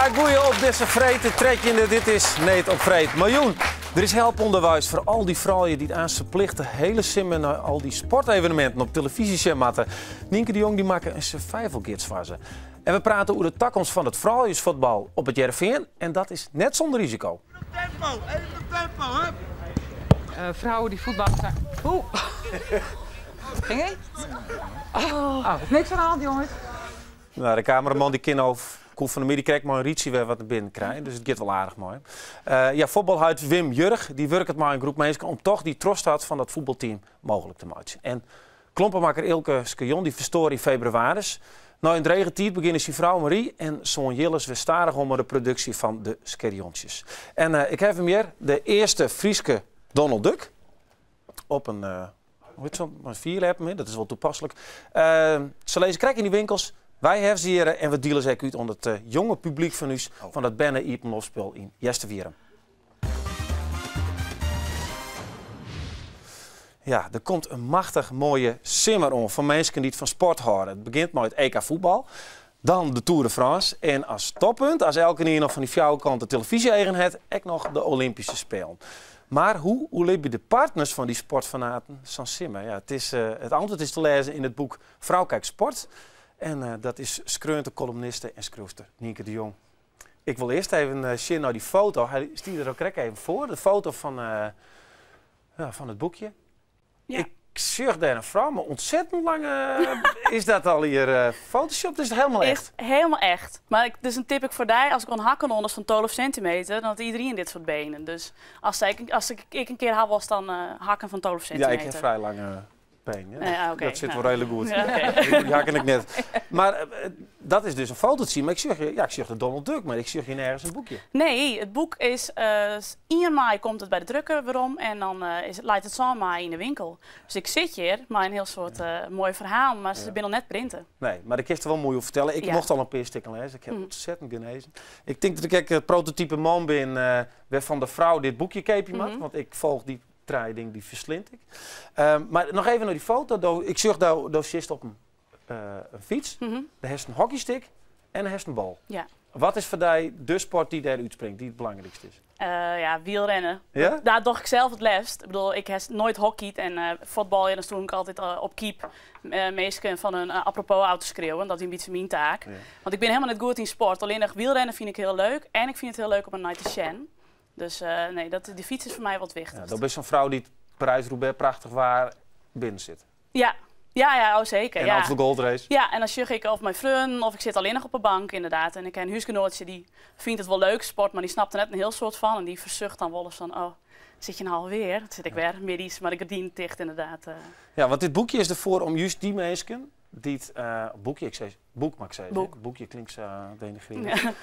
Ja, goeie op dizze freed, de trettjinde. Dit is Need op Freed. Mar jûn, der is help ûnderweis foar al dy froulju dy't aanst ferplichte de hiele simmer nei al dy sporteveneminten op telefyzje sjen moatte. Nynke de Jong dy makke in survivalgids foar se. En we prate oer de takomst fan it frouljusfuotbal op It Hearrenfean en dat is net sûnder risiko. Tempo, even op tempo, hup. Vrouwen die voetballen zijn. Oeh. Ging het? Oh, niks oan de hand, jongens. Nou, de kameraman dy kin no koe fan 'e middei krekt mei in rytsje wer wat nei binnen krije, dus it giet wol aardich mei. Ja, fuotbalheit Wim Jurg dy wurket mei in groep minsken om toch dy trochstart fan dat fuotbalteam mooglik te meitsjen. En klompemakker Eelke Scherjon dy ferstoar yn febrewaris. Nei in drege tiid begjinne syn frou Marie en soan Jilles wer stadichoan mei de produksje fan de Scherjontsjes. En ik haw him hjir, de earste Fryske Donald Duck, op in hoe hjit sa'n, mei fierljeppen, hè, dat is wol toepaslik. Se lizze krekt yn de winkels. Wy hawwe se hjir en we diele se ek út oan it jonge publyk fan ús fan dat berne iepenloftspul yn Easterwierrum. Ja, der komt in machtich moaie simmer oan foar minsken dy't fan sport hâlde. It begjint mei it EK fuotbal, dan de Tour de France en as toppunt, as elkenien noch fan dy fjouwerkante telefyzje-eagen hat, ek noch de Olympyske Spelen. Mar hoe oerlibje de partners fan dy sportfanaten sa'n simmer? Ja, it is, it antwurd is te lêzen yn it boek Vrouw kijkt sport. En dat is skreaun troch kollumniste en skriuwster Nynke de Jong. Ik wol earst even sjen nei dy foto. Hy stie der al krekt even foar. De foto fan, ja, fan it boekje. Ja. Ik sjoch dêr in frou mei ûntsettend lange. Is dat al hjir Photoshop? Is it helemaal echt? Is helemaal echt. Mar ik, dus in tip ek foar dy, as ik oan hakken oan is fan 12 centimeter, dan hat iedereen dit soart benen. Dus as ik, as ik, ik in kear ha wolst, dan hakken fan 12 Ja, ik centimeter. ha frij lange benen. Ja, oké. Dat sit wol Nou. redelijk goed. Ja, oké. Die hakken ik net. Mar dat is dus in fototsje. Mar ik sjoch, ja, ik sjoch de Donald Duck, mar ik sjoch hjir nergens in boekje. Nee, it boek is 1 maaie komt it by de drukker werom en dan is it, leit it 7 maaie yn de winkel. Dus ik sit hjir mei in hiel soad moaie ferhalen, mar se binne noch net printe. Nee, mar dêr kinst der wol moai oer fertelle. Ik mocht al in pear stikken lêze. Ik ha ûntsettend genezen. Ik tink dat ik ek it prototype man bin wêrfan de frou dit boekje keapje moat, want ik folch dy trije dingen, dy ferslind ik. Mar noch even nei dy foto. Do, ik sjoch do, do sitst op in fyts, do hast in hockeystick en do hast in bal. Ja. Wat is foar dy de sport dy't dêr útspringt, dy't it belangrykst is? Ja, wielrennen. Ja? Dat doch ik sels it leafst. Ik bedoel, ik ha noait hockeyd en fuotbaljen, dan stond ik altyd op keep minsken fan hun apropos ôf te skriuwen. Dat wie in bytsje myn taak. Want ik bin helemaal net goed yn sport. Allinnich wielrennen fyn ik hiel leuk en ik fyn it hiel leuk om nei te sjen. Dus nee, dat, dy fyts is foar my wol it wichtichst. Ja, do bist sa'n frou dy't Parijs-Roubaix prachtich waar binnen sit. Ja, ja, ja, oh seker. En ja. Amstel Gold Race. Ja, en dan sjoch ik of mei freonen of ik sit allinnich op 'e bank inderdaad. En ik ha in húsgenoatsje dy fynt it wol leuk, sport, mar dy snapt der net in hiel soad fan. En dy fersucht dan wolris fan, oh, sit je no alweer? Dan sit ik wer middeis mei de gerdinen ticht inderdaad. Ja, want dit boekje is derfoar om juist dy minsken dy't, boekje, ik sis boek, mar ik sis, Boek. Boekje klinkt sa denigrerend.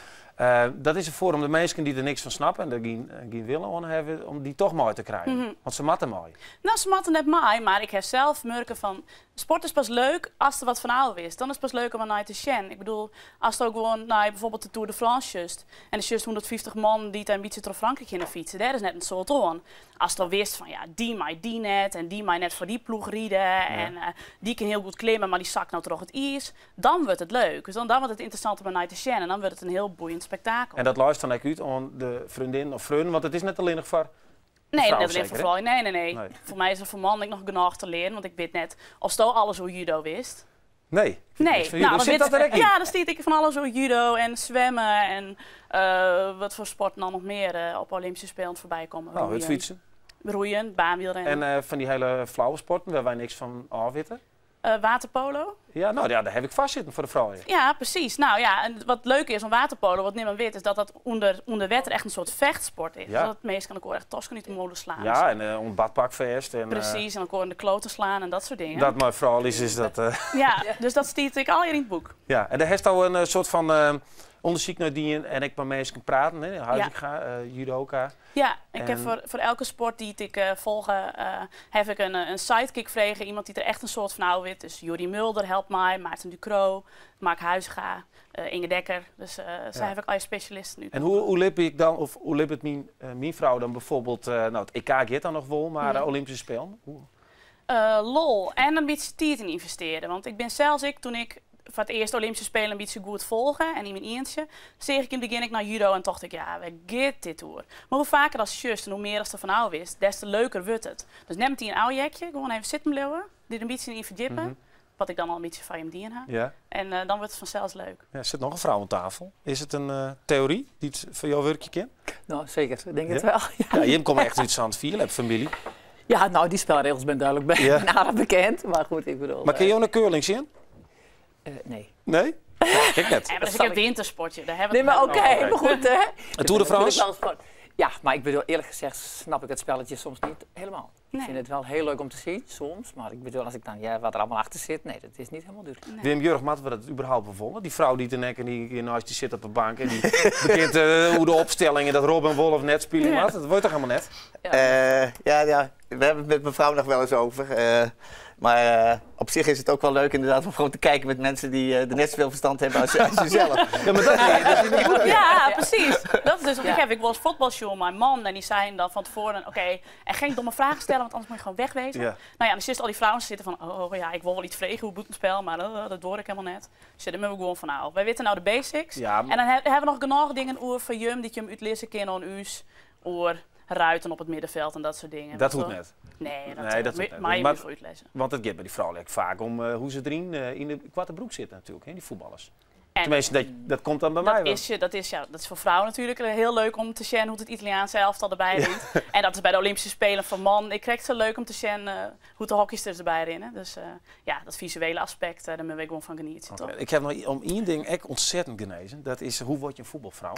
Dat is derfoar om de minsken dy't der niks fan snappe en der gjin wille oan hawwe, om dy toch mei te krijen. Want se moatte mei. No, se moatte net mei, mar ik ha sels murken fan sport is pas leuk ast der wat fan ôf witst. Dan is it pas leuk om nei te sjen. Ik bedoel, ast ook gewoan nei bijvoorbeeld de Tour de France sjochst en der sjochst 150 man dy't in bytsje troch Frankryk hinne fytse, dêr is net in soad oan. Ast al witst fan ja, dy mei dy net en dy mei net foar dy ploech ride en dy kin hiel goed klimme, mar dy sakt no troch it iis, dan wurdt it leuk. Dus dan wurdt it ynteressant om nei te sjen en dan wurdt it in hiel boeiend spektakel. En dat leist dan ek út oan de freondin of freonen, want it is net allinnich foar Nee, frou net allinnich seker, foar hè? froulju. Nee, nee, nee. Nee. Foar my is der foar mannen ek noch genôch te learen, want ik wit net oftsto alles oer judo witst. Nee. Nee. Niks fan judo. Nou, dan Sit dat der ek yn? Ja, der stiet ek fan alles oer judo en swimmen en wat foar sporten dan noch mear op Olympyske Spelen foarby komme. Nou, hurdfytsen. Roeien, baanwielrennen. En fan dy hiele flauwe sporten wêr't wy niks fan ôfwitte? Waterpolo. Ja, no ja, dêr ha ik foarsitten foar de froulju. Ja, presys. Nou ja, en wat leuk is oan waterpolo, wat nimmen wit, is dat dat ûnder wetter echt in soart fechtsport is. Ja. Dat minsken elkoar echt tosken út de mûle slaan. Ja, en oan it badpak fêst. En, Presys, en elkoar yn de kloten slaan en dat soart dingen. Dat mei froulju is dat. Ja, dus dat stiet ek allegear yn it boek. Ja, en dêr hast al in soart fan ûndersyk nei dien en ek mei minsken praten, hè, Huizinga, judoka. Ja, ik ha En foar elke sport dy't ik folge, ha ik in sidekick frege, iemand dy't der echt in soad fan ôf wit. Dus Youri Mulder helpt my, Maarten Ducro, Mark Huizinga, Inge Dekker. Dus sa ha ik allegear spesjalisten út. En hoe libje ik dan, of hoe libbet myn frou dan bijvoorbeeld, no, it EK giet dan noch wol, mar de Olympyske Spelen? Hoe? Lol en in bytsje tiid yn ynvestearje. Want ik bin sels ek, toen ik foar it earst de Olympyske Spelen in bytsje goed folge en yn myn ientsje, seach ik yn it begjin ek nei judo en tocht ik, ja, wêr giet dit oer? Mar hoe faker ast sjochst en hoe mear ast derfan ôf witst, des te leuker wurdt it. Dus net metien ôfheakje, gewoan even sitten bliuwe, der in bytsje yn ferdjippe, wat ik dan al in bytsje foar jim dien ha. En dan wurdt it fansels leuk. Ja, der sit noch in frou oan tafel. Is it in teory dy't foar jo wurkje kin? No, seker. Ik tink it wol. Ja, jim komme echt út sa'n fierljepfamylje. Ja, no, dy spelregels binne dúdlik aardich bekend. Mar goed, ik bedoel... Mar kinne jo nei curling sjen? Nee. Nee? Ja, ik net. Ja, mar dat is ek in wintersportje. Dêr hawwe we Nee, mar oké, mar goed, hè. De Tour de France? Ja, mar ik bedoel, earlik gezegd snap ik it spelletje soms net hielendal. Ik fyn it wol hiel leuk om te sjen, soms, mar ik bedoel, as ik dan hear wat der allegear achter sit, nee, dat is net hielendal dúdlik. Nee. Wim Jurg, moatte we dat überhaupt wol wolle? Dy frou dy't in ek en dy neist dy sit op de bank en dy begjint oer de opstelling en dat Robin wol of net spylje moat. Dat wurdt toch hielendal net? Ja, ja, we hebben het met mijn vrouw nog wel eens over. Maar op zich is het ook wel leuk inderdaad om gewoon te kijken met mensen die er net zoveel verstand hebben als jezelf. Ja, maar dat is in het boekje. Ja, precies. Dat is dus, want ik heb ik wel eens fuotbalshow mei man en dy seinen dan fan tefoaren, oké, en gjin domme fragen stelle, want anders moatte je gewoan wegwezen. No ja, dan sjochst al dy frouen sitten fan, oh ja, ik wol wol yts freegje oer bûtenspel, mar dat doar ik hielendal net. Dus dêr moatte we gewoan fan ôf. Wy witte no de basics. En dan hawwe we noch genôch dingen oer foar jim dy't jim útlizze kinne oan ús, oer ruiten op it middenfeld en dat soart dingen. Dat hoecht net. Nee, dat, Nee, dat hoecht net. mei je Maar ús wol útlizze. Want it giet by dy froulju ek faak om hoe't se deryn yn de koarte broek sitte natuerlik, hè, dy fuotballers. En Tenminste, dat komt dan by my dat wol. is, dat is, ja, dat is foar frouen natuerlik hiel leuk om te sjen hoe't it Italiaanske elftal derby rint. En dat is by de Olympyske Spelen foar mannen ek krekt sa leuk om te sjen hoe't de hockeysters derby rinne. Dus ja, dat fisuele aspekt, dêr moatte we gewoan fan genietsje, Oké. toch? Ik ha noch om ien ding ek ontzettend gnezen. Dat is hoe wurd je in fuotbalfrou?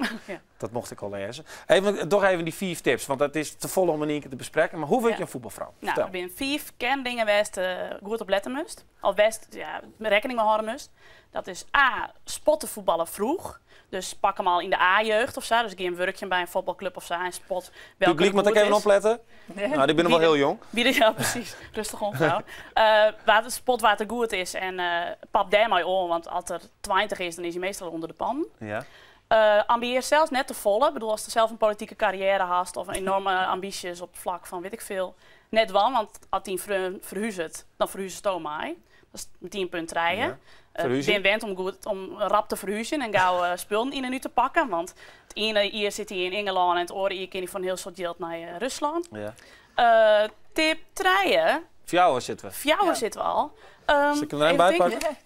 Dat mocht ik al lêze. Even, doch even dy fiif tips, want dat is te folle om yn ien kear te besprekken. Mar hoe wurd je in fuotbalfrou? No, Fertel. der binne fiif kearndingen wêr'tst goed op lette moatst. Of wêr'tst, ja, rekkening mei hâlde moatst. Dat is A, spot de fuotballer vroeg. Dus pak him al yn de A-jeugd of sa. Dus gean wurkjen by in fuotbalklup of sa en spot welke Publyk moat goed ek even is. oplette. No, dy binne wol hiel jong. Wie de, ja, presys. Rêstich oan, frou. Wa't spot wa't der goed is en pap dêrmei oan, want as er 20 is, dan is hy meastal ûnder de pannen. Ambieer sels net te folle. Ik bedoel, ast sels in politike karriêre hast of enorme ambysjes op it flak fan wit ik folle, net dwaan, want as dyn freon ferhuzet, dan ferhuzesto mei. Dat is metien punt trije. Ferhúzjen? Bin wend om goed om rap te ferhúzjen en gau spullen yn en út te pakken, want it iene jier sit hy yn Ingelân en it oare jier kin hy foar in hiel soad jild nei Ruslân. Tip trije. Fjouwer sitte we. Fjouwer sitte we al. Sil ik der even Even by tinke. pakken?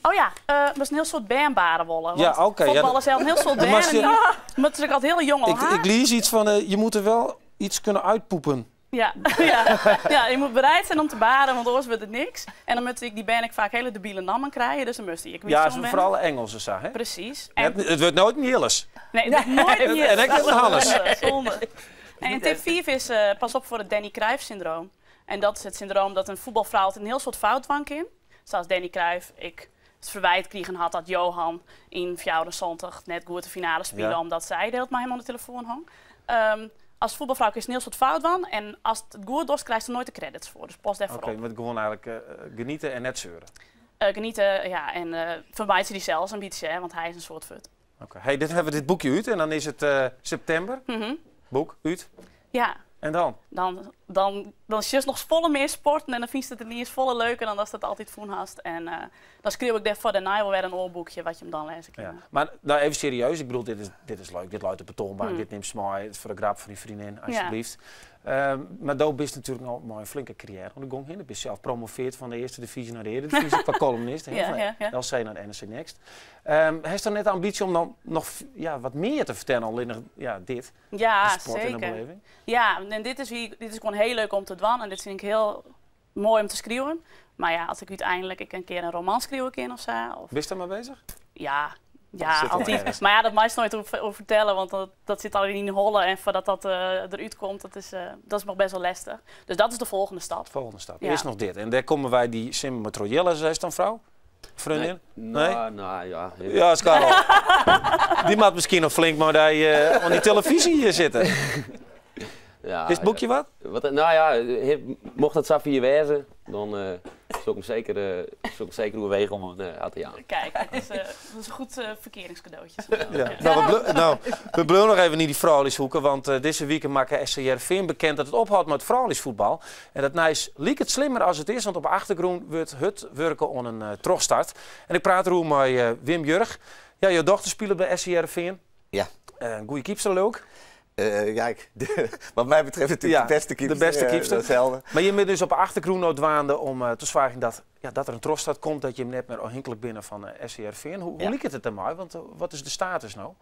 Oh ja, moatst in hiel soad bern bare wolle. Ja, Want oké, ja, fuotballers dat ha in hiel soad Dan bern moatst en je dy moatte se altyd hiel jong al Ik, ha. ik lies iets fan, je moet er wel iets kunnen uitpoepen. Ja, ja. Ja, je moet bereid zijn om te baren, want anders wordt het niks. En dan moet ik die bern ek faak hiele debile nammen krije, dus dan moast ik Ja, zo'n ze bern. foaral Engelsen sa, hè? Presys. En Het wurdt noait in Jilles. Nee, het wurdt noait in Jilles. En ek net in Hannes. Zonde, zonde. En tip 4 is, pas op foar it Danny Cruijff syndroom. En dat is it syndroom dat in fuotbalfrou altyd in hiel soad fout dwaan kin. Sa as Danny Cruijff ek it ferwyt krigen hat dat Johan yn 74 net goed de finale spile omdat sy de hiele tiid mei him oan de telefoan hong. As fuotbalfrou kinst in hiel soad fout dwaan en ast it goed dochst, krijst der noait de credits foar. Dus pas dêrfoar Oké, op. je moat gewoan eigentlik geniete en net seuren. Geniete, ja, en fermeitsje dysels in bytsje, hè, want hy is in soad fuort. Oké. Hey, dit hawwe we dit boekje út en dan is it septimber. Boek út. En dan? Dan sjochst noch folle mear sporten en dan fynst it yniens folle leuker dan datst dat altyd fûn hast. En dan skriuw ik dêrfoar dêrnei wol wer in oar boekje wat je him dan lêze kinne. Ja. Mar no even serieus, ik bedoel, dit is leuk, dit leit op de toanbank, dit nimst mei, it is foar de grap fan dyn freondin, alsjeblieft. Mar do bist natuerlik no mei in flinke karriêre oan de gong hinne. Bist sels promoveard fan de earste divyzje nei de earedivyzje kwa columnist, hè, fan LC nei de NRC Next. Hast dan net de ambysje om dan noch ja, wat mear te fertellen, allinnich, ja, dit? Ja, De sport en de seker. beleving? Ja, en dit is gewoan hiel leuk om te dwaan en dit fyn ik hiel moai om te skriuwen. Mar ja, as ik úteinlik ek in kear in roman skriuwe kin of sa. Of Bist dêr mei beuzich? Ja, ja, Sit al altyd. ergens. Mar ja, dat meist noait oer fertelle, want dat sit al yn de holle en foardat dat derút komt, dat is noch bêst wol lestich. Dus dat is de folgjende stap. De folgjende stap. Ja. Earst noch dit. En dêr komme wy dy simmer mei troch Jelle, seist dan frou? Freondin? Nee. Nee? Nou, nou, ja. Ja, is Karel. Dy moat miskien noch flink mei dy oan dy telefyzje hjir sitte. Ja, Is it boekje wat? Wat, no ja, mocht dat safier wêze, dan Soe ik him seker, soe ik seker oerwege om him te jaan. Kijk, dat is in goed ferkearingscadeautje. Ja. No, we, no, we bliuwe noch even yn dy frouljushoeke, want dizze wike makke SC Hearrenfean bekend dat it ophâldt mei it frouljusfuotbal. En dat nijs liket slimmer as it is, want op 'e achtergrûn wurdt hurd wurke oan in trochstart. En ik praat deroer mei Wim Jurg. Ja, jo dochter spilet by SC Hearrenfean. Ja. In goede keepster, leau ik. Ja, ik, wat mij betreft natuurlijk de beste keepster. De beste keepster. Datzelfde. Mar jim binne dus op 'e achtergrûn no dwaande om te soargjen dat, ja, dat der in trochstart komt, dat jim net mear ôfhinklik binne fan SC Hearrenfean. Hoe, hoe liket it dermei? Want wat is de status no?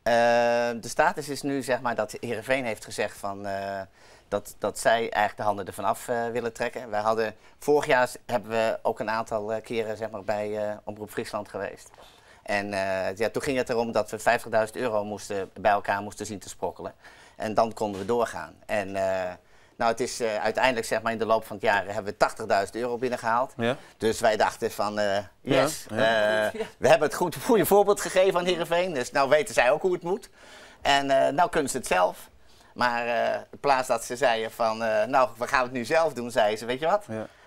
De status is nu zeg maar dat Heerenveen heeft gezegd van, dat zij eigenlijk de handen ervan af willen trekken. Wij hadden, vorig jaar hebben we ook een aantal keren zeg maar, bij Omroep Friesland geweest. En ja, toen ging het erom dat we €50.000 bij elkaar moesten zien te sprokkelen. En dan konden we doorgaan. En nou, het is uiteindelijk, zeg maar, in de loop van het jaar hebben we €80.000 binnengehaald. Dus wij dachten van, yes, we hebben het goede voorbeeld gegeven aan Heerenveen. Dus nou weten zij ook hoe het moet. En nou kunnen ze het zelf. Maar in plaats dat ze zeiden van, nou, we gaan het nu zelf doen, zeiden ze, weet je wat?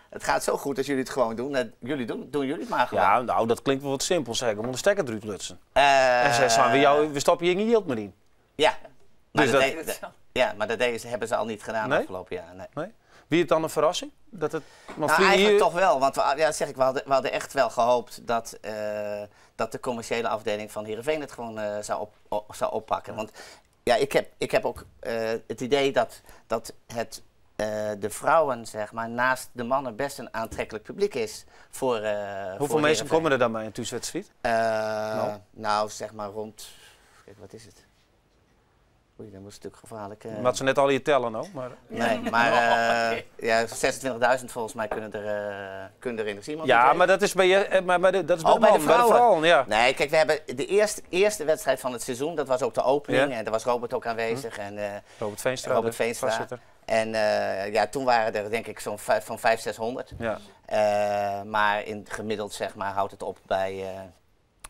Het gaat zo goed als jullie het gewoon doen. Jullie doen jullie het maar gewoon. Ja, nou, dat klinkt wel wat simpel, zeg ik. Om de stekker eruit lutsen. En zij slaan we jou, we stoppen hier geen geld meer in. Ja. Maar Dus dat dat ja, maar dat hebben ze al niet gedaan Nee? afgelopen jaar. Nee. Nee? Wie het dan een verrassing? Dat het, want Nou, vrienden eigenlijk hier toch wel. Want we, ja, zeg ik, we hadden echt wel gehoopt dat de commerciële afdeling van Heerenveen het gewoon zou oppakken. Want ja, ik heb ook het idee dat de vrouwen, zeg maar, naast de mannen best een aantrekkelijk publiek is Hoeveel voor mensen Heerenveen. komen er dan bij een thuiswedstrijd? Nou? Nou, zeg maar rond... Kijk, wat is het? Oei, dat was een stuk gevaarlijk. Maar ze net al je tellen, nou, maar Nee, maar ja, 26.000 volgens mij kunnen er in de Simon Ja, idee. maar dat is bij je, maar bij de, dat is bij Oh, de bij de man, bij de vrouwen. vrouwen, ja. Nee, kijk, we hebben de eerste wedstrijd van het seizoen, dat was ook de opening. En daar was Robert ook aanwezig. En Robert Veenstra, Robert de Veenstra. voorzitter. En ja, toen waren er denk ik zo'n van vijf, 600. Maar in gemiddeld, zeg maar, houdt het op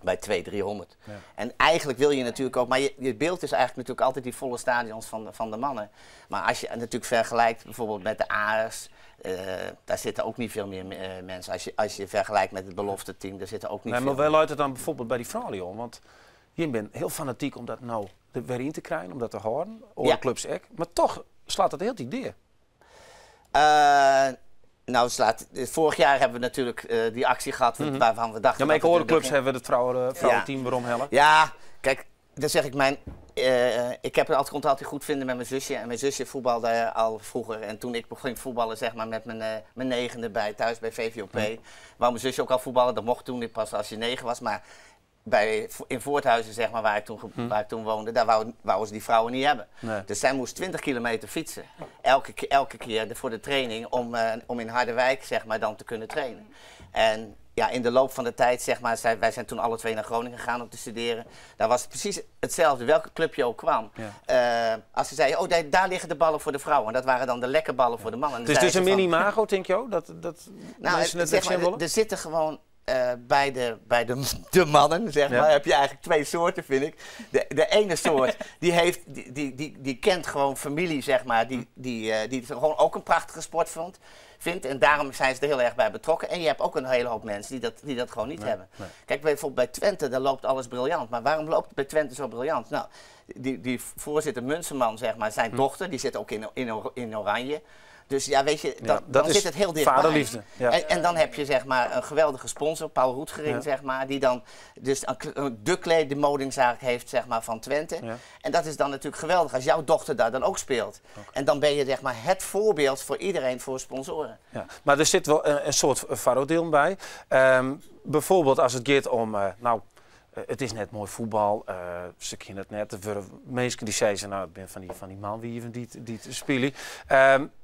bij twee, 300. En eigenlijk wil je natuurlijk ook, maar je beeld is eigenlijk natuurlijk altijd die volle stadions van de mannen. Maar als je natuurlijk vergelijkt bijvoorbeeld met de Aris, daar zitten ook niet veel meer mensen. Als je vergelijkt met het belofte team, daar zitten ook niet Nee, maar veel wel luidt het dan bijvoorbeeld bij die vrouwen om? Want je bent heel fanatiek om dat nou er weer in te krijgen, om dat te houden. Oor clubs ook. Maar toch slaat dat heel die idee. Nou, slaat, vorig jaar hebben we natuurlijk die actie gehad waarvan we dachten Ja, maar ik dat hoor het de clubs begin hebben het vrouwenteam waarom hellen. Ja, kijk, dan zeg ik mijn... ik heb het altijd, kon het altijd goed vinden met mijn zusje. En mijn zusje voetbalde al vroeger. En toen ik ging voetballen, zeg maar, met mijn negende thuis bij VVOP. Wou mijn zusje ook al voetballen. Dat mocht toen niet pas als je 9 was. Maar in Voorthuizen, zeg maar, waar ik toen woonde, daar wouden ze die vrouwen niet hebben. Dus zij moest 20 kilometer fietsen. Elke keer voor de training om in Harderwijk, zeg maar, dan te kunnen trainen. En ja, in de loop van de tijd, zeg maar, wij zijn toen alle twee naar Groningen gegaan om te studeren. Daar was het precies hetzelfde, welke club je ook kwam. Als ze zeiden, oh, daar liggen de ballen voor de vrouwen. En dat waren dan de lekke ballen voor de mannen. En dan Het is dus zeiden een ze van mini-imago, denk je ook? Dat Nou, mensen het zeg weg maar, willen? er zitten gewoon... bij de mannen, zeg maar, heb je eigenlijk twee soorten, vind ik. De ene soort, die kent gewoon familie, zeg maar, die het gewoon ook een prachtige sport vindt. En daarom zijn ze er heel erg bij betrokken. En je hebt ook een hele hoop mensen die dat gewoon niet hebben. Kijk, bijvoorbeeld bij Twente, daar loopt alles briljant. Maar waarom loopt het bij Twente zo briljant? Nou, die voorzitter Munsterman, zeg maar, zijn dochter, die zit ook in Oranje. Dus ja, weet je, Dat dan is zit het heel dichtbij. Vaderliefde. Ja. En dan heb je, zeg maar, een geweldige sponsor, Paul Roetgering, zeg maar, die dan dus de kledingmodingzaak heeft, zeg maar, van Twente. En dat is dan natuurlijk geweldig als jouw dochter daar dan ook speelt. En dan ben je, zeg maar, het voorbeeld voor iedereen, voor sponsoren. Ja. Maar er zit wel een soort vooroordeel bij. Bijvoorbeeld als het gaat om, nou, het is net mooi voetbal, ze kennen het net. De mensen die zeiden, nou, ik ben van die man wie die te spelen.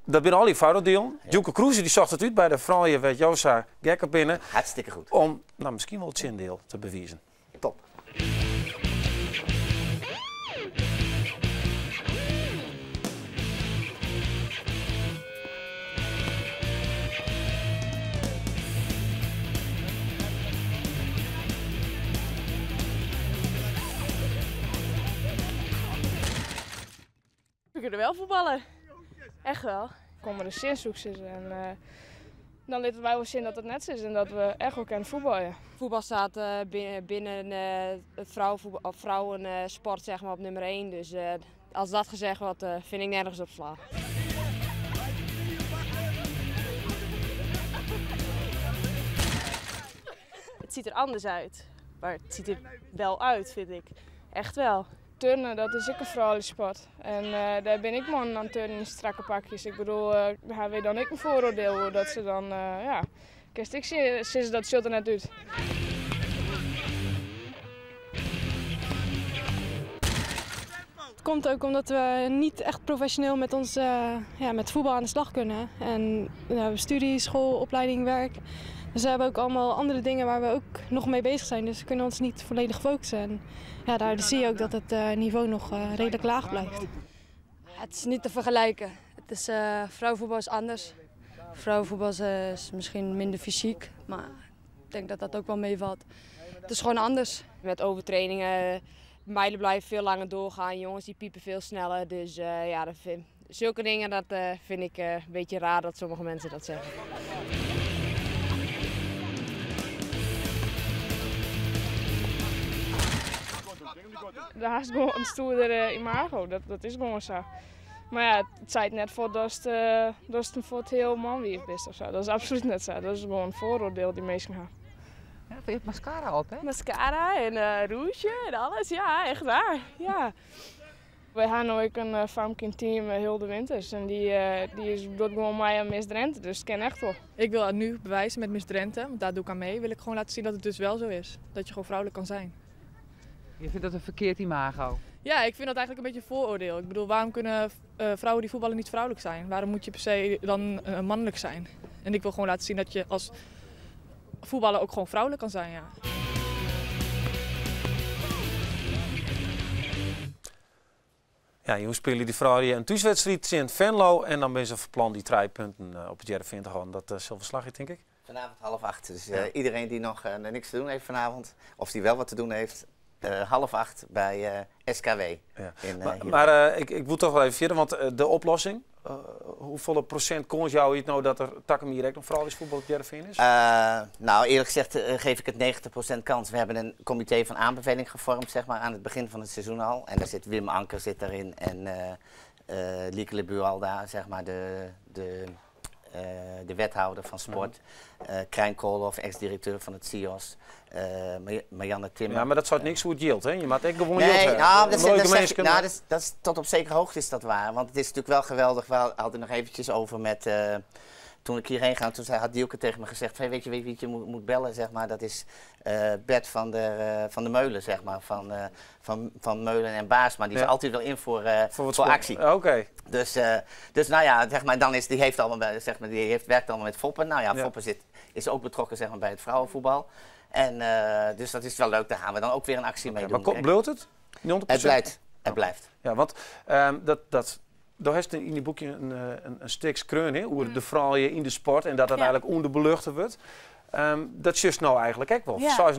Dat binnen al die vooroordelen. Djoeke Kroeze die zocht het uit bij de vrouwen, werd Josa Gekker binnen. Hartstikke goed. Om misschien wel het zindeel te bewijzen. Top. We kunnen wel voetballen. Echt wel. Ik kom er de zinzoek zitten en Dan litte wy wol sjen dat it net sa is en dat we echt wol kinne fuotbalje. Voetbal staat binnen het vrouwensport zeg maar, op nummer 1. Dus als dat gezegd wordt, vind ik nergens op slaan. Het ziet er anders uit, maar het ziet er wel uit, vind ik. Echt wel. Turnen, dat is ook een vrouwensport. En daar ben ik man aan turnen in strakke pakjes. Ik bedoel, daar weer dan ik een vooroordeel dat ze dan, ja, kist ik zie dat zult er net uit. Het komt ook omdat we niet echt professioneel met, ons, ja, met voetbal aan de slag kunnen. En we hebben studie, school, opleiding, werk. Dus we hebben ook allemaal andere dingen waar we ook nog mee bezig zijn. Dus we kunnen ons niet volledig focussen. En ja, daar zie je ook dat het niveau nog redelijk laag blijft. Het is niet te vergelijken. Het is, vrouwenvoetbal is anders. Vrouwenvoetbal is misschien minder fysiek, maar ik denk dat dat ook wel meevalt. Het is gewoon anders. Met overtrainingen, meiden blijven veel langer doorgaan, jongens die piepen veel sneller. Dus ja, dat vind, zulke dingen dat, vind ik een beetje raar dat sommige mensen dat zeggen. Daar is gewoon een stoerder imago, dat is gewoon zo. Maar ja, het zei net voor dat het een voor het heel man wie is of zo. Dat is absoluut net zo. Dat is gewoon een vooroordeel die mensen hebben. Ja, je hebt mascara op, hè? Mascara en rouge en alles, ja, echt waar. Ja. Wij hebben ook een famke team heel de winters en die is doet gewoon mij aan Miss Drenthe, dus het ken echt wel. Ik wil het nu bewijzen met Miss Drenthe, want daar doe ik aan mee. Wil ik gewoon laten zien dat het dus wel zo is. Dat je gewoon vrouwelijk kan zijn. Je vindt dat een verkeerd imago? Ja, ik vind dat eigenlijk een beetje een vooroordeel. Ik bedoel, waarom kunnen vrouwen die voetballen niet vrouwelijk zijn? Waarom moet je per se dan mannelijk zijn? En ik wil gewoon laten zien dat je als voetballer ook gewoon vrouwelijk kan zijn, ja. Ja, hoe spelen die vrouwen een thuiswedstrijd in Venlo en dan ben ze van plan die 3 punten op het Heerenveen te houden. Dat is zilverslagje, denk ik. Vanavond 7:30. Dus ja. Iedereen die nog niks te doen heeft vanavond, of die wel wat te doen heeft, 7:30 bij SKW. Ja. In, maar ik moet toch wel even verder, want de oplossing, hoeveel procent kon jou het nou dat er Takken hier ook nog vooral is voetbal op Heerenveen is? Nou, eerlijk gezegd geef ik het 90% kans. We hebben een comité van aanbeveling gevormd, zeg maar, aan het begin van het seizoen al. En daar zit Wim Anker zit daarin en Lieke Bualda, zeg maar, de wethouder van sport. Krijn Koolhof, ex-directeur van het CIOS. Marianne Timmer. Ja, maar dat zou niks hoe het yield, hè? Je maakt echt gewoon nee, yield. Nou, dat is, tot op zekere hoogte is dat waar. Want het is natuurlijk wel geweldig. We hadden nog eventjes over met... toen ik hierheen ging, toen had Dielke tegen me gezegd... Hey, weet je wie je moet bellen, zeg maar? Dat is Bert van de Meulen, zeg maar. Van Meulen en Baas. Maar die is altijd wel in voor actie. Oké. Dus nou ja, zeg maar, dan is, die heeft allemaal, zeg maar, die werkt allemaal met Foppen. Nou ja, ja. Foppen is ook betrokken, zeg maar, bij het vrouwenvoetbal. En dus dat is wel leuk, daar gaan we dan ook weer een actie mee doen. Maar bloot het? 100%? Het blijft. Het blijft. Ja, want daar heeft in die boekje een stuk kreun, hè, hoe de vrouwen in de sport en dat dat eigenlijk onderbelucht wordt. Dat is nou eigenlijk ook wel. Ja.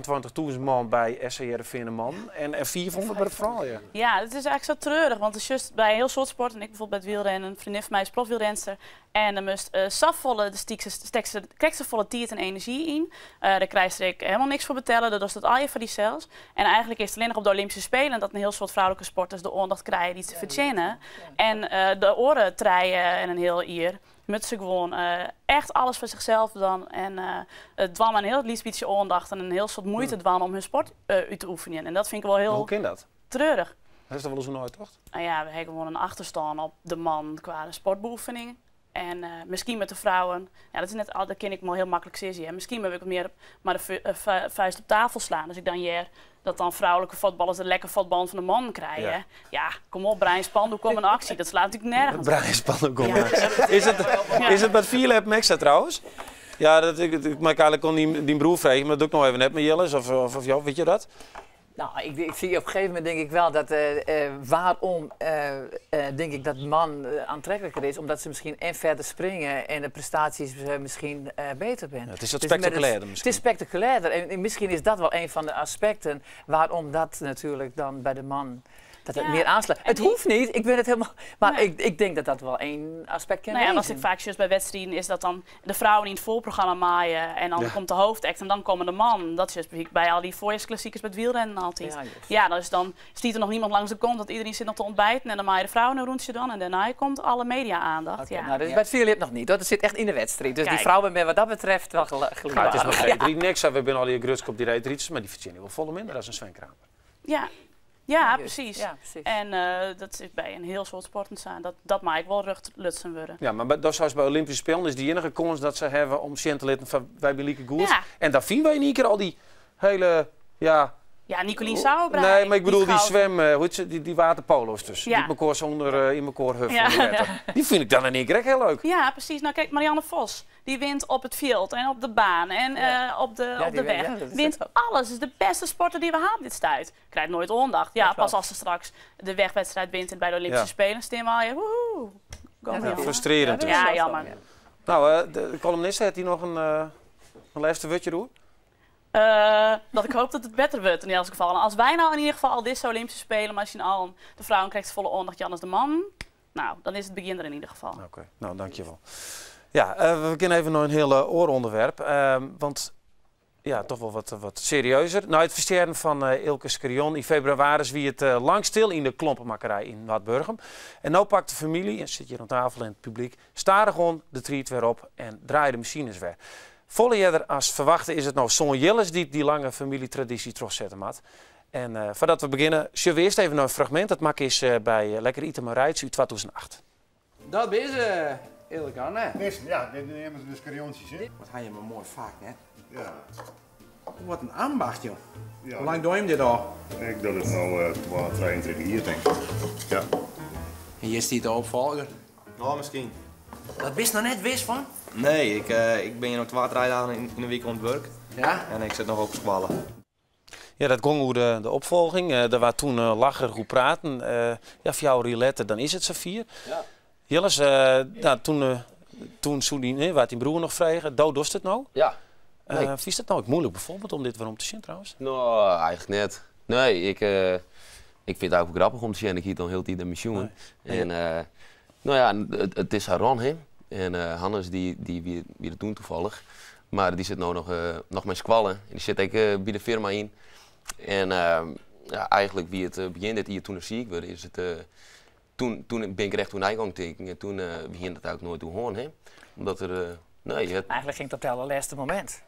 26.000 man bij SC Heerenveen man en 400 bij de vrouwen. Ja, het is eigenlijk zo treurig, want het is juist bij heel soort sport en ik bijvoorbeeld bij het wielrennen, een vriendin van mij is profwielrenster en dan moest safvolle, de stekse volle tijd en energie in. Daar krijg je helemaal niks voor betalen, dat is dat al je van die zelfs. En eigenlijk is het alleen nog op de Olympische Spelen dat een heel soort vrouwelijke sporters de aandacht krijgen die ze verdienen. En de oren treien en een heel ier. Met ze gewoon echt alles voor zichzelf dan. En het dwam een heel liefst beetje aandacht en een heel soort moeite dwam om hun sport uit te oefenen. En dat vind ik wel heel hoe kan dat? Treurig. Dat is dat wel eens een nooit, toch? Nou ja, we hebben gewoon een achterstand op de man qua de sportbeoefening. En misschien met de vrouwen, ja, dat is net, dat ken ik me heel makkelijk zien. Hè. Misschien heb ik meer maar de vuist op tafel slaan. Dus ik dan hier dat dan vrouwelijke voetballers de lekker voetbal van de man krijgen. Ja, ja, kom op, Brian Spandoek, kom in actie. Dat slaat natuurlijk nergens. Brian Spandoek, kom in actie. Is het met Philip Mexa trouwens? Ja, dat, ik maak eigenlijk kon die broer vragen, maar dat doe ik nog even net met Jillis of jou, weet je dat? Nou, ik zie op een gegeven moment denk ik wel dat waarom denk ik dat man aantrekkelijker is, omdat ze misschien en verder springen en de prestaties misschien beter zijn. Ja, het is wat spectaculairder misschien. Het is spectaculairder en misschien is dat wel een van de aspecten waarom dat natuurlijk dan bij de man Dat het meer aansluit. Het hoeft niet, ik ben het helemaal. Maar ik denk dat dat wel één aspect kan Nou ja, wat wezen. ik vaak zie bij wedstrijden is dat dan de vrouwen in het voorprogramma maaien en dan komt de hoofdact en dan komen de man. Dat is dus bij al die voorjaarsklassiekers bij het wielrennen altijd. Ja, juist. Ja, dan stiet er nog niemand langs de kant, want iedereen zit nog te ontbijten en dan maaien de vrouwen een rondje dan en daarna komt alle media-aandacht. Oké, ja. nou, dat is bij het vierlip nog niet. Dat zit echt in de wedstrijd. Dus die Kijk. vrouwen zijn wat dat betreft wel gelukkig. Ja, het is nog geen drie niks. We hebben al die grutsk op die reetrieters, maar die verdienen wel volle minder dan een Sven Kramer. Ja. Ja, precies. Ja, precies. En dat zit bij een heel soort sporten staan. Dat maakt wel ruchtlutsen worden. Ja, maar dat zoals bij Olympische Spelen is die enige kans dat ze hebben om zin te litten van wij zijn lieke goed. Ja. En daar vinden wij in één keer al die hele, ja... Ja, Nicolien Sauerbrei. Nee, maar ik bedoel die goud. zwem, hoe heet ze, die waterpolo's dus. Ja. Die mekaar zonder in mekaar huffen. Ja. in de wetter. Die vind ik dan in één keer echt heel leuk. Ja, precies. Nou kijk, Marianne Vos, die wint op het veld en op de baan en op de, Ja, op die de wint, weg. ja, dat is wint alles. Is de beste sporter die we hebben dit tijd. Krijgt nooit aandacht. Ja, pas als ze straks de wegwedstrijd wint en bij de Olympische Spelen stemmen al je. Woehoe. Go Ja, Marianne. frustrerend dus. Ja, jammer. Nou, de columniste, heeft die nog een laatste woordje roer? Dat ik hoop dat het beter wordt in elk geval. En als wij nou in ieder geval al deze Olympische Spelen, maar als je al de vrouwen krijgt volle aandacht, Jannes de man. Nou, dan is het begin er in ieder geval. Oké, nou dankjewel. Ja, we kunnen even nog een heel ooronderwerp. Want ja, toch wel wat serieuzer. Nou, het versterren van Eelke Scherjon in februari wie het lang stil in de klompenmakkerij in Noardburgum. En nu pakt de familie, en zit hier aan tafel en het publiek, starig on de triet weer op en draait de machines weer. Volle eerder als verwachten is het nou Son Jilles die die lange familietraditie terugzetten mat. En voordat we beginnen, zullen we eerst even naar een fragment. Dat mak is bij Lekker Iten Marijts uit 2008. Dat is Eelke, hè? Best, ja, dit nemen ze de scariontjes, hè? Wat ga je maar mooi vaak, hè? Ja. Wat een ambacht, joh. Ja. Hoe lang doe je hem dit al? Ik doe het nou 12, 23 jaar, denk ik. Ja. En je is die de opvolger? Nou, misschien. Dat wist nog net wist van? Nee, ik ben hier nog 2, 3 dagen in de week aan het werk. Ja? En ik zit nog op squallen. Ja, dat ging over de opvolging. Daar waar toen lacher goed praten. Ja, voor jou Rilette, dan is het Safir. Ja. Jilles, nou, toen Soedien, nee, waar die broer nog vregen, dood dorst het nou? Ja. Nee. Is dat nou ook moeilijk bijvoorbeeld om dit waarom te zien trouwens? Nou, eigenlijk net. Nee, ik vind het eigenlijk grappig om te zien. Ik hier dan heel de tijd met jongen. Nee. En, nou ja, het is haar ron, hè. En Hannes, die wie dat doen toevallig. Maar die zit nou nog met squallen. En die zit ook bij de firma in. En ja, eigenlijk wie het begin dit hier toen ziek werd, is het toen ben ik recht toen hij ging tekenen. En toen begin dat ook nooit te horen, hè. Omdat er, nee, het Eigenlijk ging het op het allerlaatste moment.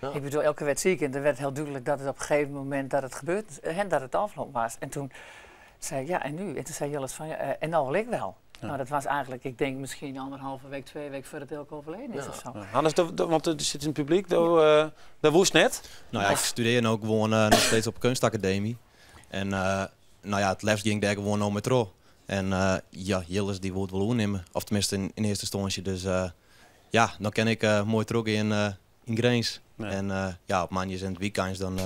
Ja. Ik bedoel, elke werd ziek en er werd heel duidelijk dat het op een gegeven moment dat het gebeurd, hè, dat het afloop was. En toen zei ik, ja, en nu? En toen zei Jilles van, ja, en nou wil ik wel. Ja. Nou, dat was eigenlijk, ik denk misschien anderhalve week, 2 weken voordat Eelke overleden is Ja. of zo. Ja. Hannes, want er zit in het publiek, daar woest net. Nou ja, ik studeer nu ook gewoon nog steeds op kunstacademie. En nou ja, het liefst ging daar gewoon al met tro. En ja, Jilles die wordt wel oornemen. Of tenminste in eerste instantie. Dus ja, dan ken ik mooi terug in Grens. Ja. En ja, op maandjes en het weekends dan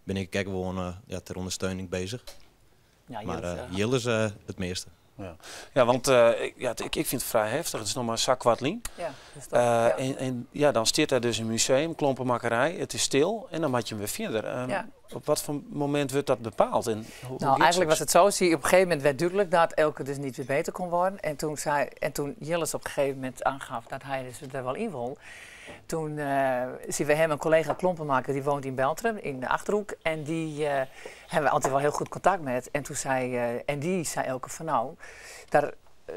ben ik gewoon ja, ter ondersteuning bezig. Ja, Maar Jilles, Jilles het meeste. Ja, ja, want ik vind het vrij heftig. Het is nog maar zak kwart lien. Ja, dus dat, ja. En ja, dan zit daar dus een museum, klompenmakkerij. Het is stil en dan maak je hem weer verder. Op wat voor moment wordt dat bepaald? En hoe Nou, gaat eigenlijk zoiets? was het zo, zie je, op een gegeven moment werd duidelijk dat Eelke dus niet weer beter kon worden. En toen Jilles op een gegeven moment aangaf dat hij dus er wel in wil. Toen zien we hem een collega klompenmaker, die woont in Beltrum, in de Achterhoek. En die hebben we altijd wel heel goed contact met. En die zei Eelke van nou,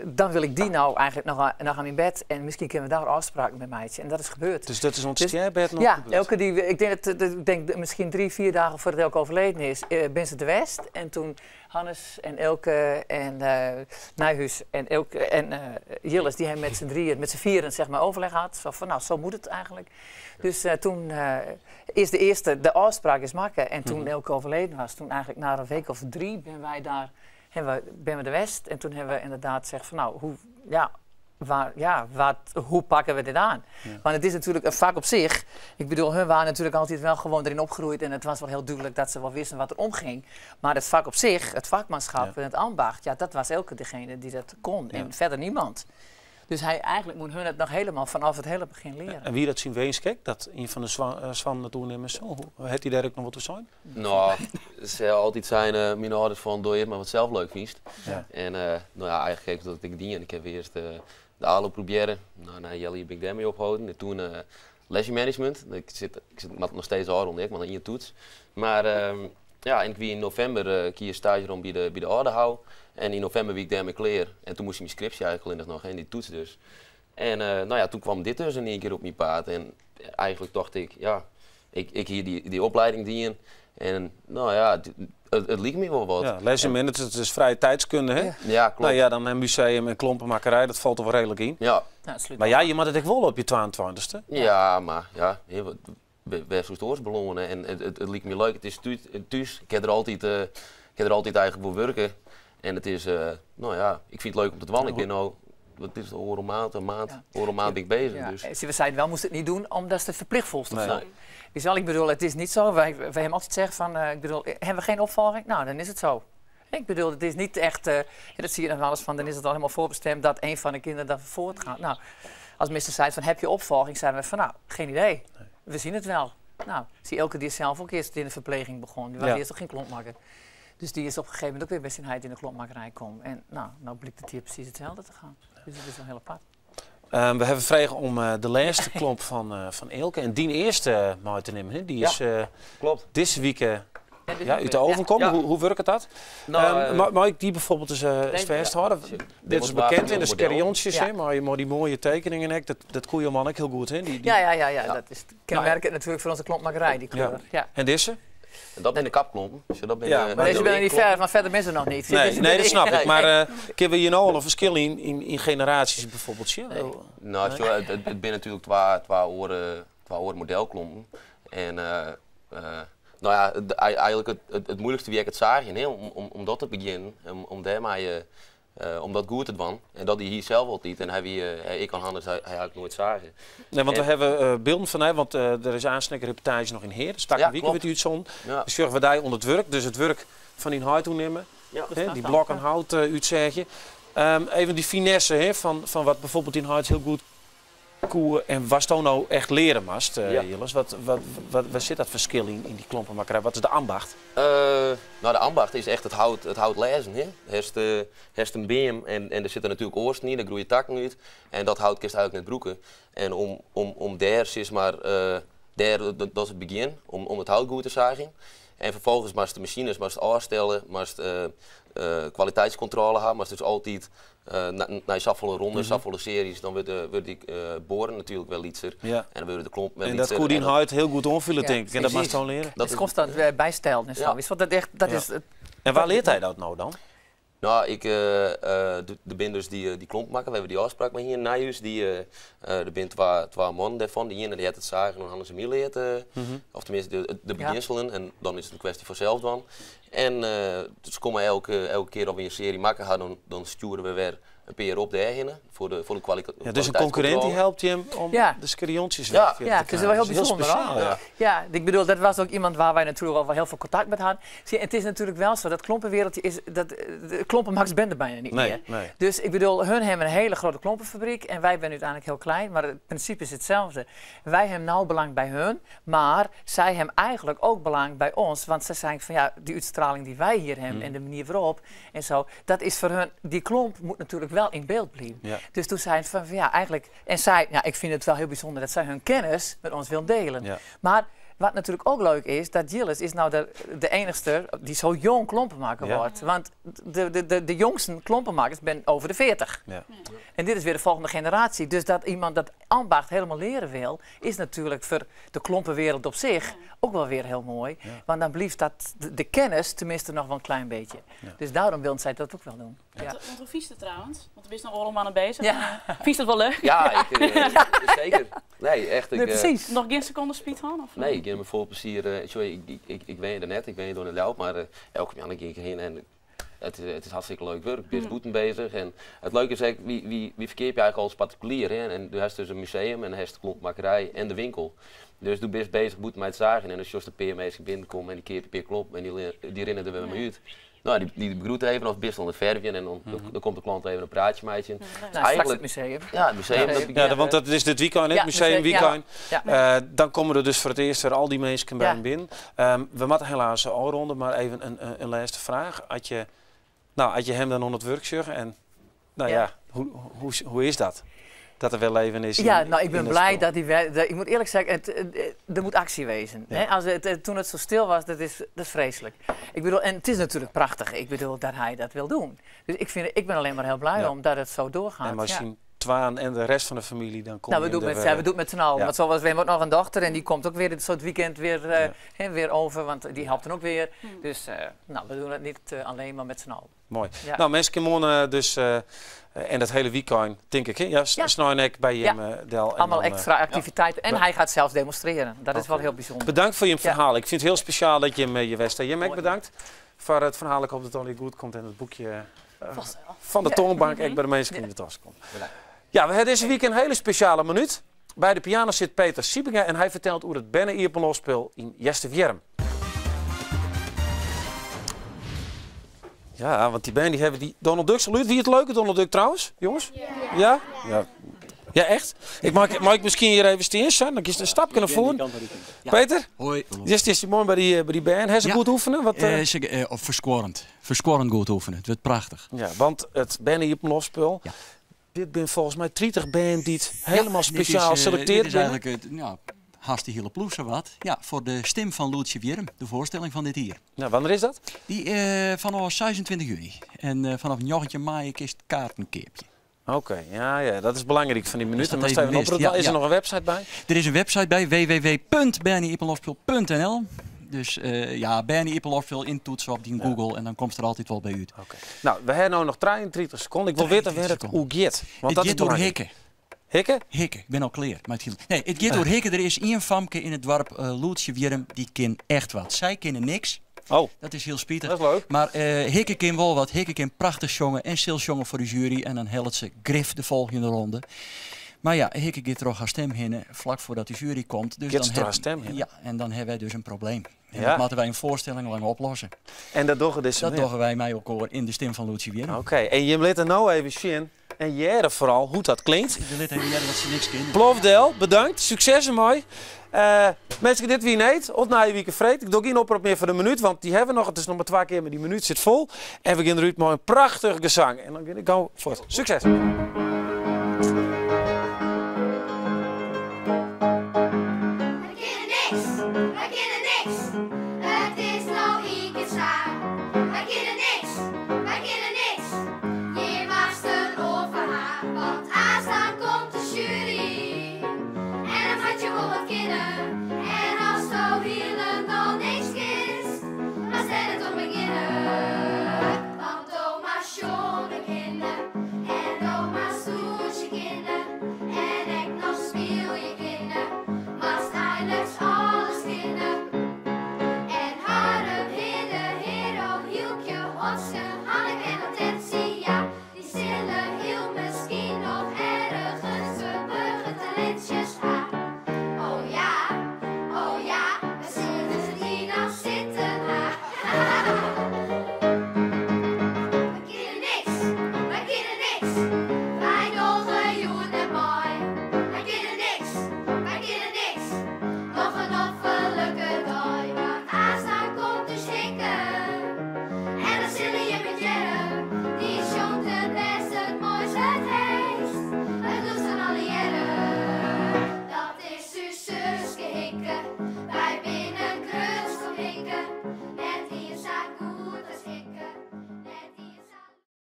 dan wil ik die nou eigenlijk nog aan mijn bed. En misschien kunnen we daar afspraken met meidje. En dat is gebeurd. Dus dat is ons Dus bed nog ja, gebeurd? Eelke die, ik denk dat, dat, ik denk misschien 3, 4 dagen voordat Eelke overleden is, ben ze de West. En toen Hannes en Eelke en Nijhuis en Eelke en Jilles, die hebben met z'n drieën, met z'n vieren zeg maar overleg gehad. Zo van, nou, zo moet het eigenlijk. Dus toen is de eerste, de afspraak is maken. En toen Eelke overleden was, toen eigenlijk na een week of 3 ben wij daar, hebben we, ben we de West. En toen hebben we inderdaad gezegd van, nou, hoe, ja, waar, ja, wat, hoe pakken we dit aan? Want het is natuurlijk een vak op zich. Ik bedoel, hun waren natuurlijk altijd wel gewoon erin opgegroeid. En het was wel heel duidelijk dat ze wel wisten wat er omging. Maar het vak op zich, het vakmanschap en het ambacht, ja, dat was elke degene die dat kon. En verder niemand. Dus hy eigenlijk moet hun het nog helemaal vanaf het hele begin leren. En wie dat syn winsk ek, dat ien fan de soannen it oernimme sil? Hat hy dêr ek noch wat oer sein? No, se ha altyd sein, myn âlders, fan doch earst mar wat sels leuk fynst. En no ja, eigenlijk ha ik dat ek dien. Ik ha earst de ALO probearre. No, nei in healjier bin ik dêrmei opholden. En toen leisure management. Ik moat it noch steeds ôfrûne, ik moat noch ien toets. Mar ja, en ik wie yn novimber, ik hie staazje rûn by de Aldehou. En yn novimber wie ik dêrmei klear. En toen moast ik myn skripsje eigenlijk allinnich noch en dy toets dus. En no ja, toen kwam dit dus in ien kear op myn paad. En eigenlijk tocht ik, ja, ik hie dy oplieding dien. En no ja, it like my wol wat. Ja, leisure management, it is frije tijdskunde, hè? Ja, kloppet. No ja, dan in museum en klompenmakkerij, dat falt der wol reedlik yn. Ja. Ja, it slút Mar ja, je moatte it ek wol op je 22e. Ja, mar ja, wêr soest oars belâne? En it liket my leuk, it is thús. Ik ha der altyd eigenlijk wol wurke. En it is, no ja, ik fyn it leuk om te dwaan. Ik bin no, wat is it, oardel maand, in maand, oardel maand bin ik beuzich. Dus. We seinen wel, moast it net dwaan omdatst it ferplicht fielst of Nee. sa. Dus al, ik bedoel, it is net sa, wy hawwe altyd sein fan, ik bedoel, hawwe we gjin opfolging? No, dan is it sa. Ik bedoel, it is net echt, dat zie je dan wolris fan, dan is it al hielendal foarbestimd dat ien fan de kinderen dan fuortgiet. No, as mister sei fan, ha je opfolging? Seinen we fan, no, gjin idee. We sjogge it wol. No, zie Elke dy is sels ek earst yn de ferpleging begûn. Dy wie earst noch gjin klompmakker. Dus dy is op in gegeven momint ek wer by syn heit yn de klompmakkerij kommen. En no, no blykt it hjir presys itselde te gean. Dus it is wol hiel apart. We hawwe frege om de lêste klomp fan Eelke en dyn earste mei te nimmen. Hè? Dy is dizze wike Ja, dit ja, is út de oven kommen. Hoe wurket dat? No, Mei ik dy bijvoorbeeld eens Nee, fêsthâlde? ja. Dit is bekend yn de model. skerjontsjes, hè, mei dy moaie tekeningen ek. Dat koe jo man ek hiel goed, hè? Ja, dat is kenmerkend natuerlik foar ús klompmakkerij, dy kleur. Ja. En dizze? En dat binne de kapklompen. Dus dat binne, Ja, Maar dizze binne net fer, mar fierder binne se noch net. Nee, Dizze nee, dat snap ik. Nee. Mar kinne we hjir no al in ferskil yn generaasjes bijvoorbeeld sjen? No, sjoch, it binne natuerlik twa oare modelklompen. En no ja, eigenlijk it muoilikste wie ek it saagjen, hè, om dat te begjinnen, om dêrmei om dat goed te dwaan. En dat die hy sels altyd. En hy wie, ik en Hannes, hy hat noait sage. Nee, want we En- hawwe bylden fan hy, want der is aanst in reportaazje noch yn Heer. Stak wike wurdt útstjoerd. Dus sjogge we dy oan it wurk. Dus it wurk fan dyn heit oernimme. Hè, dy blokken hout útseagje. Even dy finesse, hè, fan wat bijvoorbeeld dyn heit hiel goed koe en watsto no echt leare moatst, Jilles. Wêr sit dat ferskil yn dy klompenmakkerij? Wat is de ambacht? No, de ambacht is echt it hout lêzen. Hè? Hast in beam en der sitte natuerlik oarsten yn, dêr groeie takken út. En dat hout kinst eigenlijk net brûke. En om dêr, sis mar, dêr, dat is it begjin, om it hout goed te saagjen. En ferfolgens moatst de masines moatst ôfstelle, moatst kwaliteitskontrôle ha, moatst dus altyd nei safolle rondes, safolle searjes, dan wurdt dy boaren natuerlik wer lytser. En dan wurde de klompen wer En dat lytser. koe dyn heit hiel goed oanfiele, tink ik. En dat moatst dan leare. Dat Dat is konstant bystellen en sa. Witst wat, dat echt, dat is, En wêr leart hy dat no dan? No, der binne dus dy klompmakker, we hawwe dy ôfspraak mei hjir yn Nijhús. Der binne twa mannen dêrfan. Dy iene dy hat it sagen oan Hannes en leard, of teminsten de begjinselen. En dan is it in kwestje fan sels dwaan. En dus komme elke kear as we in searje makke ha, dan stjoere we wer in pear op dêrhinne foar de Ja, dus in konkurrint dy helpt jim om de skerjontsjes wer Ja, te it is wol hiel krijen. Dat is hiel bysûnder, spesjaal, hoor. ja. Ja, ik bedoel, dat wie ek iemand wêr't wy natuerlik al wol hiel folle kontakt mei hiene. Zie, it is natuerlik wol sa, dat klompenwereldje is, dat, de klompenmakkers binne der byna net Nee, mear. nee. Dus ik bedoel, hun hawwe in hiele grutte klompenfabryk en wy binne úteinlik hiel klein, mar it prinsipe is itselde. Wy hawwe no belang by hun, mar sy hawwe eigentlik ek belang by ús, want sy seinen fan ja, dy útstrieling dy't wy hjir hawwe en de manier wêrop't en sa, dat is foar hun, dy klomp moat natuerlik wol yn byld bliuwe. Dus doe seinen se fan ja, eigentlik, en sy, ja, ik fyn it wol hiel bysûnder dat sy hun kennis mei ús wolle diele. Mar wat natuerlik ek leuk is, dat Jilles is no de iennichste dy't sa jong klompenmakker wurdt. Want de jongste klompenmakkers binne oer de 40. En dit is wer de folgjende generaasje. Dus dat iemand dat ambacht hielendal leare wol, is natuerlik foar de klompenwereld op sich ek wol wer hiel moai. Want dan bliuwt dat de kennis teminsten noch wol in klein bytsje. Dus dêrom wolle sy dat ek wol dwaan. Ja. Want hoe fynst it trouwens? Want do bist noch oardel moanne beuzich. Ja. Fynst it wol leuk? Ja, seker. Nee, echt. Ik, Nee, presys. Noch gjin sekonde spyt fan? Of? Nee, ik gean mei fol plezier. Sorry, ik wenje der net, ik wenje yn Ljouwert, mar elke moanne gean ik hinne en it is hartstikke leuk wurk. Ik bin bûten beuzich en it leuke is ek, wy ferkeapje eigentlik as partikulier. Hè? En do hast dus in museum en hast de klompmakkerij en de winkel. Dus do bist beuzich bûten mei it saagjen en dan sjochst in pear minsken binnenkommen en dy keapje in pear klompen en dy rinne der wer mei út. Nou, dy begroet even of bist oan it fervjen en dan, dan komt de klant even in praatsje meitsjen. Nou, straks it museum. Ja, it museum. Dat Ja, want dat is dit wykein, it Ja, museumwykein. ja. Dan komme der dus foar it earst wer al dy minsken by Ja. him binnen. We moatte helaas ôfrûne, mar even in lêste fraach. As je, no, as je him dan oan it wurk sjogge en, no ja, hoe is dat? Dat der wer leven is Ja, nou, ik yn ben it blij spul. dat hij ik moet eerlijk zeggen, er moet actie wezen. Hè? Toen het zo stil was, dat is vreselijk. Ik bedoel, en het is natuurlijk prachtig, ik bedoel, dat hij dat wil doen. Dus ik ben alleen maar heel blij om dat het zo doorgaat. En maar ja. zien Twaan en de rest van de familie, dan kom Nou, we je doen er met, weer- ja, we doen het met z'n allen. Ja. Want zoals we hebben ook nog een dochter en die komt ook weer dit soort weekend weer, hè, weer over, want die helpt dan ook weer. Dus nou, we doen het niet alleen maar met z'n allen. Mooi. Ja. Nou, mensen morgen dus, en dat hele weekend, denk ik, hè? Ja, snoeien bij Jim Del. En Allemaal dan, extra activiteiten. En ja. hij gaat zelfs demonstreren. Dat is wel heel bijzonder. Bedankt voor je Ja. verhaal. Ik vind het heel speciaal dat je hem je west. Jim, ook bedankt voor het verhaal. Ik hoop dat het al goed komt en het boekje Vast wel. van de toonbank echt bij de mensen in de tas komt. Bedankt. Ja, we hebben deze week een hele speciale minuut. Bij de piano zit Peter Siebinga en hij vertelt hoe het Benne Iepenlospel in Easterwierrum. Ja, want die band die hebben die Donald Duck saluut. Wie het leuke Donald Duck trouwens, jongens? Ja? Ja? Ja, echt? Ik mag ik misschien hier even staan zijn? Dan kies een stap kunnen voeren. Ja. Peter? Hoi. Dit is die mooi bij die band. Hij ze Ja. goed oefenen? Wat, Ze, of verscorend. Verscorend goed oefenen. Het wordt prachtig. Ja, want het Benne Iepenlospel. Dit ben volgens mij 30 band die het helemaal Ja, dit is, speciaal selecteerd Dit is binnen. eigenlijk het, nou, haast die hele ploeg zo wat. Ja, voor de stem van Loetsje Wierm, de voorstelling van dit hier. Nou, wanneer is dat? Die vanaf 26 juni. En vanaf 19 mei is het kaartenkeepje. Oké, ja, dat is belangrijk van die minuut. Dus dat Maar even even wist. oproepen. Ja, Is er ja. nog een website bij? Er is een website bij www.bernieippenlofspul.nl. Dus ja, Bernie Iepenlofspul intoetsen op die Google en dan komt het er altijd wel bij uit. Oké. Nou, we hebben nou nog 33 seconden. Ik wil weten waar het hoe gaat. Want Het dat is gaat door belangrijk. Hikken. Hikken? Hikken, ik ben al klaar. Maar het hield- nee, het gaat door Hikken. Er is één famke in het dorp Loetsje Wierm, die ken echt wat. Zij kennen niks. Oh. Dat is heel spijtig. Dat is leuk. Maar Hikke ken wel wat. Hikke ken prachtig jongen en stil jongen voor de jury. En dan helpt ze grif de volgende ronde. Maar ja, Hikke gaat er haar stem heen vlak voordat de jury komt. Dus Gaat dan ze er haar stem heen? Ja, en dan hebben wij dus een probleem. En Ja. dat moeten wij een voorstelling lang oplossen. En dat doen we dus Dat weer. doen wij mij ook hoor in de stem van Loetsje Wierm. Oké, en je let er nou even zien. En Jere vooral, hoe dat klinkt. Ik wil even jaren dat ze niks kennen. Plofdel, bedankt. Succes ermee. Mensen, dit wie neet. Op naar je weekend vreed. Ik doe geen oproep meer voor de minuut, want die hebben we nog. Het is nog maar 2 keer, maar die minuut zit vol. En we gaan eruit met een prachtig gezang. En dan gaan we voort. Succes!